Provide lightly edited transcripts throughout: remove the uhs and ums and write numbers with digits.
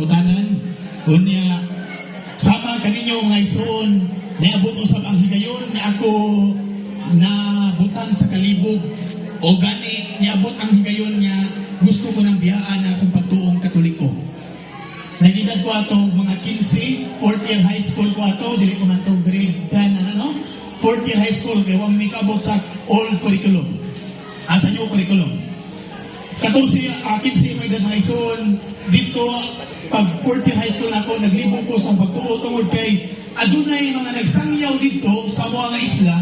utanan. Unya, sama kaninyo, mga igsoon, niabot usab ang higayon nga ako na butang sa kalibog o gani niabot ang higayon nga gusto ko nang biyaan na akong pagtuong Katoliko. Nag-edad ko ato mga 15, fourth year high school ko ato, dili ko man to grade 10, ano no? Fourth year high school, kay wa mi kaabot sa old curriculum. Asa new curriculum. 14, 15 may edad, mga igsoon, dito, pag fourth year high school ako, naglibog ko sa pagtuo tungod kay adunay mga nagsangyaw dito sa mga isla,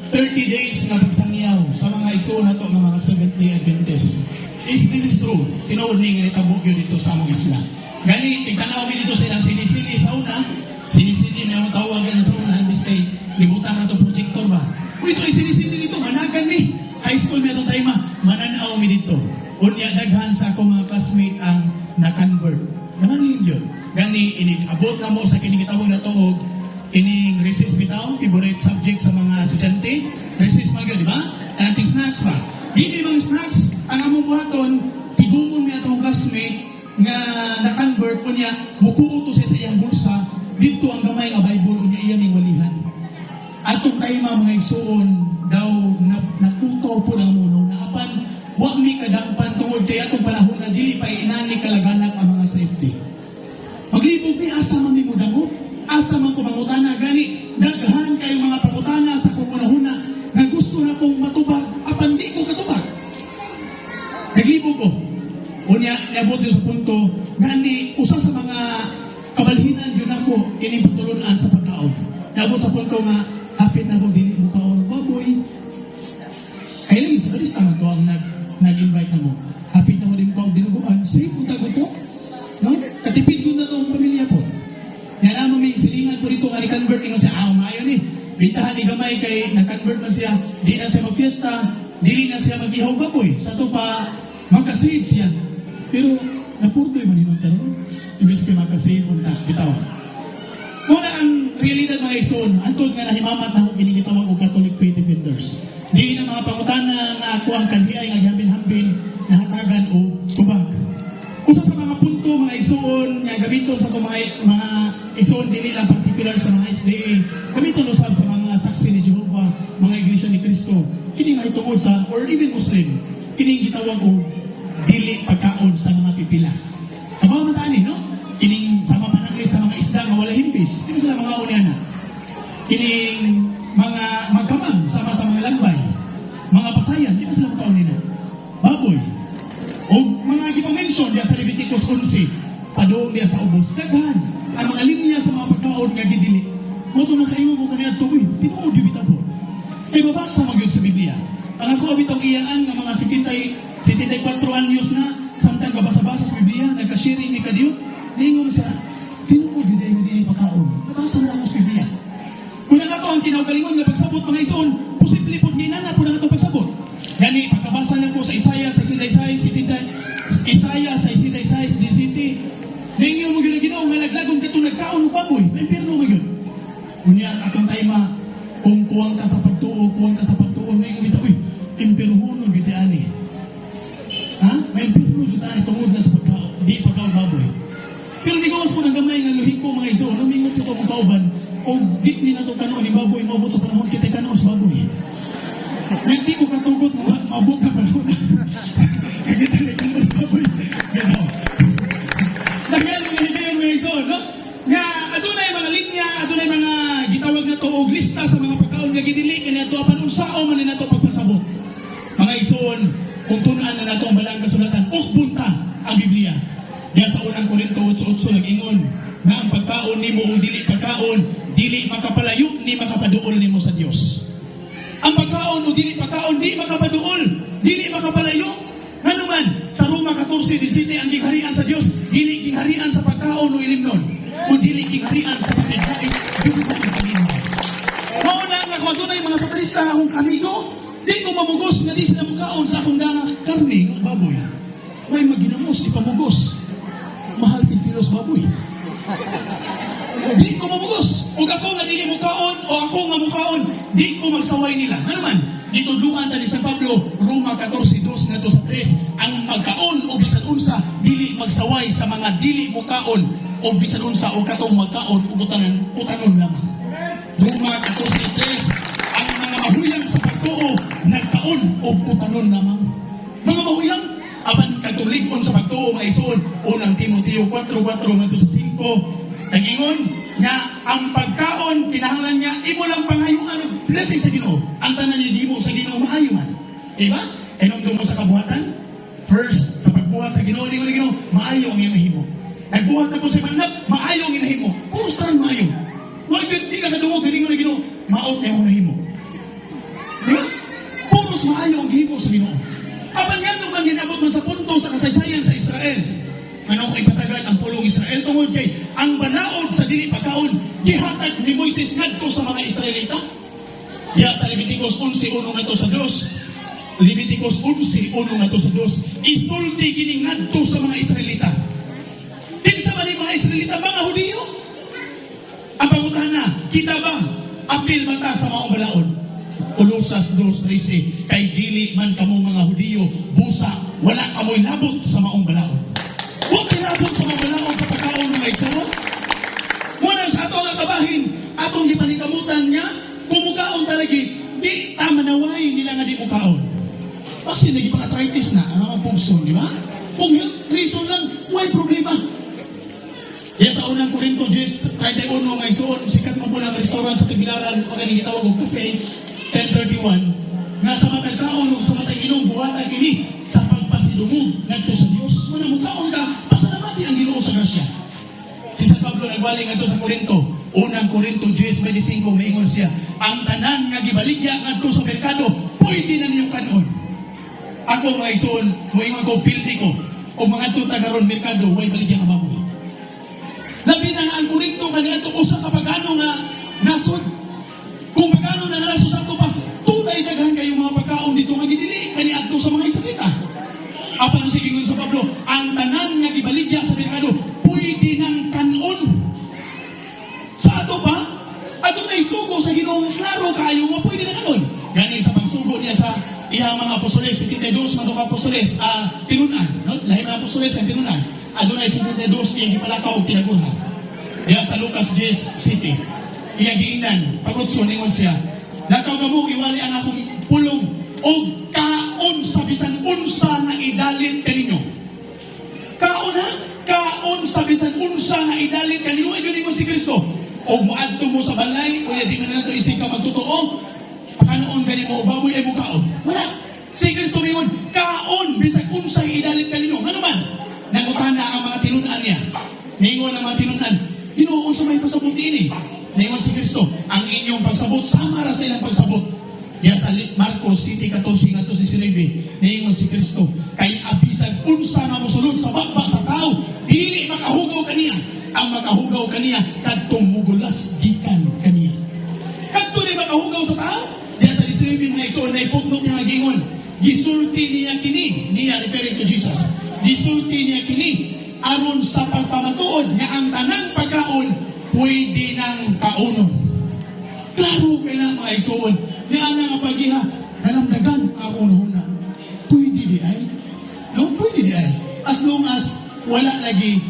30 days nga pagsangyaw sa mga igsoon nato nga mga Seventh Day Adventist. Is this is true? Tinuod ni nga nitabo gyud dito sa among isla. Gani, tigtanaw mi dito sa ilang sini-sini sa una, sini-sini na yung tawagan sa una, imbis kay libutang na to projector ba. Uy, ito ay sini-sini dito, managan mi. High school mi atong time, mananaw mi dito. Unya daghan sa akong mga classmate ang na-convert. Naman yun. Gani, inig abot na mo sa kining gitawag na tuog, ining recess bitaw, favorite subject sa mga estudyante. Recess man gyud, di ba? Kanang snacks ba? Dili mga snacks, ang among buhaton, tigumon mi atong classmate nga na-convert, unya mukuo to siya sa iyang bulsa, dito ang gamay nga Bible, unya iya ning walihan. Atong time, mga igsoon, daw na, natuto po ng muno na apan wa mi kadampan tungod kay atong panahon na dili pa inani kalaganap ang mga safety. Maglibog mi, asa man mi modangop, asa man ko mangutana? Gani daghan kayo mga pangutana sa akong hunahuna nga gusto na kong matubag apan di ko katubag. Naglibog ko. Unya, niabot yun sa punto, gani, usa sa mga kabalhinan yun ako, ining pagtulunan sa pagkaon. Niabot sa punto nga, hapit na ako dili mo kaon og baboy. Kaya lang, sa Krista man to ang nag-invite na mo. Hapit na mo din ko ang dinuguan, safe kung tago to. No? Katipid ko na to ang pamilya po. Nga naman may silingan po dito nga ni-convert, ingon siya, ah, maayo ni. Bintahan ni gamay kay na-convert man siya, di na siya magfiesta, dili na siya mag-ihaw baboy. Sa to pa, makasave siya. Pero, napurdoy man yun karon. Ibig kay makasave unta, bitaw. Muna ang realidad, mga igsoon, antod nga nahimamat na akong kinigitawag og Catholic Faith Defenders. Di na mga pangutana nga ako ang kanhiay nga gihambil-hambil nahatagan o tubag. Usa sa mga punto, mga igsoon, nga gamiton sa itong mga igsoon, dili lang particular sa mga SDA, gamiton usab sa mga Saksi ni Jehovah, mga Iglesia ni Cristo, kini mahitungod sa, or even Muslim, kining gitawag og dili pagkaon sa mga pipila. Sa mga matani, no? Kining sama pananglit sa mga isda nga wala himbis. Di ba sila mga niya na? Kining mga magkamang sama sa mga lambay. Mga pasayan, di ba sila makaon nila? Baboy. O mga gipamention diya sa Leviticus 11, padung diya sa ubos. Daghan ang mga linya sa mga pagkaon nga gidili. Mo to nakaingon ko kaniadto, uy, tinuod gyud bitaw po. Kay mabasa man gyud sa Biblia. Ang ako bitong iyaan nga mga 70, 74 anyos na samtang gabasa-basa sa Biblia, nagka-sharing ni kadiyo, niingon siya, tinuod gyud ay dili pagkaon. Nabasa na ako sa Biblia. Kung ang ato ang kinaugalingon nga pagsabot, mga igsoon, posible pod nga inana po ang atong pagsabot. Gani, pagkabasa na ko sa Isaiah 66, 70, Isaiah 66, 17, niingon mo gyud ang Ginoo nga laglagon kadtong nagkaon og baboy, may impierno mo gyud. Unya, atong time, kung kuwang ta sa pagtuo, kuwang ta sa pagtuo, niingon bitaw, uy, impirhonon gyud ani. Ha? May impierno jud ani tungod na sa pagkaon, di pagkaon baboy. Pero di gawas po ng gamay nga lohiko, mga igsoon, lumingot ko itong kauban, o di ni nato kanon ni baboy, maabot sa panahon kita kanon sa baboy. Hindi ko katugot mo, maabot na panahon. Kagita ni kanon sa baboy. Gano'n. Daghan mga higayon, mga igsoon, no? Nga adunay mga linya, adunay mga gitawag na to og lista sa mga pagkaon nga gidili kaniadto apan unsao man ni nato pagpasabot. Mga igsoon, kung tun-an na nato ang balang kasulatan, ukbon ta ang Biblia. Diya sa Unang Korinto 8:8 nag-ingon nga ang pagkaon nimo o dili pagkaon, dili makapalayo ni makapaduol nimo sa Dios. Ang pagkaon o dili pagkaon, di makapaduol, dili makapalayo. Ngano man, sa Roma 14:17, ang gingharian sa Dios, dili gingharian sa pagkaon o ilimnon, kun dili gingharian sa pakigdait, dugo ug kalinaw. Mao na nga kung adunay mga satanista nga akong amigo, di ko mamugos nga di sila mukaon sa akong danga karne nga baboy. May maginamos, ipamugos. Mahal tig kilos baboy. Di ko mamugos. Ug ako nga dili mukaon o ako nga mukaon, di ko magsaway nila. Ano man? Gitudluan ta ni San Pablo, Roma 14:2 ngadto sa 3, ang magkaon og bisan unsa dili magsaway sa mga dili mokaon og bisan unsa o katong magkaon og utanan utanon lamang. Roma 14:3, ang mga mahuyang sa pagtuo nagkaon og utanon lamang. Mga mahuyang apan katong lig-on sa pagtuo, mga igsoon, Unang Timoteo 4:4 ngadto sa 5, nagingon nga ang pagkaon kinahanglan niya imo lang pangayuan og blessing sa Ginoo. Ang tanan ni mo sa Ginoo maayo man. Diba? Kay mo sa kabuhatan, first sa pagbuhat sa Ginoo, ningon ni Ginoo, maayo ang iyong nahimo. Nagbuhat ako sa manap, maayo ang ginahimo. Puro sa maayo. Wa gyud di ka kadungog ningon ni Ginoo, maot na imong nahimo. Diba? Puros maayo ang gihimo sa Ginoo. Apan nga man ginabot man sa punto sa kasaysayan sa Israel. Ano ko ipatagal ang pulong Israel tungod kay ang balaod sa dili pagkaon gihatag ni Moises ngadto sa mga Israelita. Diya sa Leviticus 11:1 ngadto sa 2. Leviticus 11:1 ngadto sa 2. Isulti kini ngadto sa mga Israelita. Kinsa man ni mga Israelita? Mga Hudiyo. Ang pangutana, kita ba apil ba ta sa maong balaod? Kolosas 2:13, kay dili man kamo mga Hudiyo, busa wala kamoy labot sa maong balaod. Wa kay labot sa maong balaod sa pagkaon, mga igsoon. Muna sa ato nga kabahin, atong gipaningkamutan nga kung mukaon talagi, di ta manaway nila nga di mukaon. Kasi naging arthritis na ang mga pugson, di ba? Kung health reason lang, way problema. Yan sa Unang Korinto 10:31, nga igsoon, sikat mo po ng restaurant sa Tagbilaran, o kaning gitawag og cafe, 10:31, nga sa matag kaon ug sa matag inom, buhatan kini sa pagpasidungog ngadto sa Dios. Muna mukaon ka, pasalamati ang Ginoo sa grasya. Si San Pablo nagwali ngadto sa Korinto, Unang Korinto 10:25, maingon siya, ang tanan nga gibaligya ngadto sa merkado, pwede na niyo kanon. Ako, mga igsoon, moingon ko, pildi ko, o mga tuta karon merkado, way baligya nga baboy. Labi na nga ang Korinto kaniadto usa ka pagano nga nasod. Kung pagano na nasod sa ato pa, tunay daghan kayong mga pagkaon dito nga gidili kaniadto sa mga Israelita. Apan si Gingon sa Pablo, ang tanan nga gibaligya sa merkado, pwede nang kanon. Sa ato pa, ato na isugo sa Ginoo nga klaro kaayo nga pwede na kanon. Gani sa pagsugo niya sa iyang mga apostoles, 72 man ka apostoles, tinunan, no? Lahi mga apostoles ang tinunan. Adunay 72 iyang gipalakaw og tinagurha. Diya sa Lucas 10 City. Iyang giingnan, pagutso ningon siya, "Lakaw kamo, iwali ang akong pulong og kaon sa bisan unsa nga idalit kaninyo." Kaon ha? Kaon sa bisan unsa nga idalit kaninyo. Ay ningon si Kristo. O muadto mo sa balay, o di man na to isig ka magtotoo, pakanoon gani mo, baboy ay mukaon. Wala. Si Kristo mingon, kaon bisag unsa idalit kaninyo. Ano man? Nangutana ang mga tinunan niya. Ningon ang mga tinunan, "Ginoo, unsa may pasabot ini?" Ningon si Kristo, ang inyong pagsabot sama ra sa ilang pagsabot. Diya sa Marcos 7:14 ngadto sa 19, niingon si Kristo, kay abisag unsa nga mosulod sa baba sa tao, dili makahugaw kaniya. Ang makahugaw kaniya, kadtong mugulas gikan kaniya. Kadto ni makahugaw sa tao. Diya sa 19, mga igsoon, na ipugno niya nga gingon. Gisulti niya kini, niya referring to Jesus. Gisulti niya kini aron sa pagpamatuod nga ang tanang pagkaon pwede nang kaunon. Klaro kay na, mga igsoon, ni ana nga pagiha, nalamdagan ako huna. Pwede di ay? No, pwede di ay. As long as wala lagi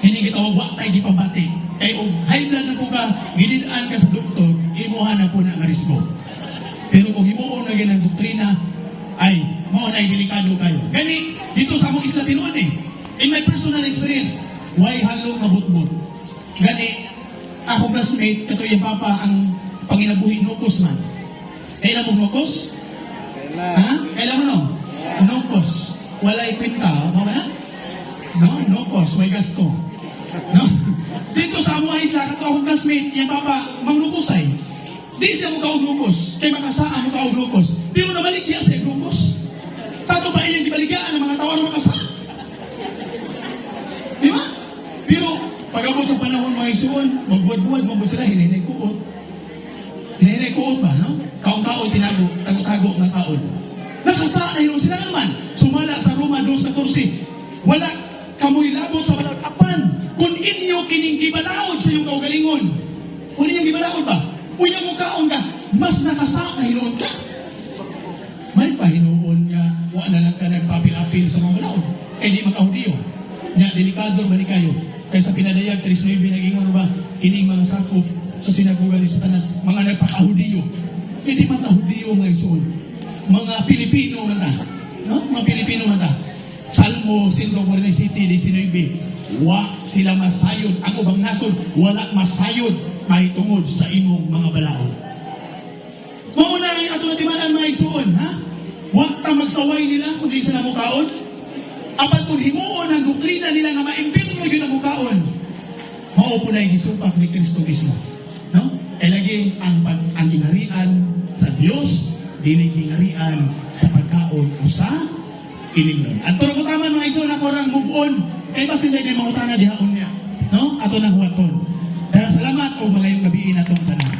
hindi gitawag wa tay gipabati. Kay og high blood na po ka, gidid-an ka sa doktor, imuha na po na nga risgo. Pero kung himuon na ang doktrina, ay, mao na delikado kayo. Gani, dito sa among isla tinuod eh. In my personal experience, way halo nga butbut. Gani, ako classmate, kato iyang papa, ang panginabuhi nukos man. Kailan mo nukos? Ha? Kailan mo no? Nukos. Walay kwenta, mao ba na? No, nukos, way gasto. No? Dito sa among isla, kato akong classmate, iyang papa, mangnukosay. Di siya mo kaog nukos, kay makasaa mo kaog nukos. Pero nabaligya siya nukos. Sa ato pa iyang gibaligyaan ang mga tao na makasaa. Di ba? Pero pag abot sa panahon, mga igsoon, magbuhat-buhat mo ba sila, hinay kuot. Hinay kuot ba, no? Kaon-kaon, tinago, tago-tago nga kaon. Nakasaa na hinuon sila naman. Sumala sa Roma 2:14, wala kamoy labot sa balaod. Apan, kung inyo kining gibalaod sa iyong kaugalingon, kung inyong gibalaod ba, unya mo kaon ka, mas nakasaa na hinuon ka. May pahinuon nga wa na lang ka nagpapil-apil sa mga balaod. Kay di makahudiyo. Nya delikado man ni kayo. Kay sa Pinadayag 3:9, nagingon ba kining mga sakop sa sinagoga ni Satanas, mga nagpakahudiyo. Hindi man ta Hudiyo, mga igsoon. Mga Pilipino na ta. No? Mga Pilipino na ta. Salmo 147:19. Wa sila masayod. Ang ubang nasod, wala masayod mahitungod sa imong mga balaod. Mao na ang ato natiman-an, mga igsoon, ha? Wa ta magsaway nila kung di sila mukaon. Apan kung himuon ang doktrina nila nga maimpirno gyud ang mukaon, mao po na gisupak ni Kristo mismo. No? E lagi ang gingharian sa Dios dili gingharian sa pagkaon o sa ilimnon. At ko taman, mga igsoon, ako rang move on. Kay basin dahil may mangutana dihaon niya. No? Ato nang huwaton. Pero salamat o maayong gabii natong tanan.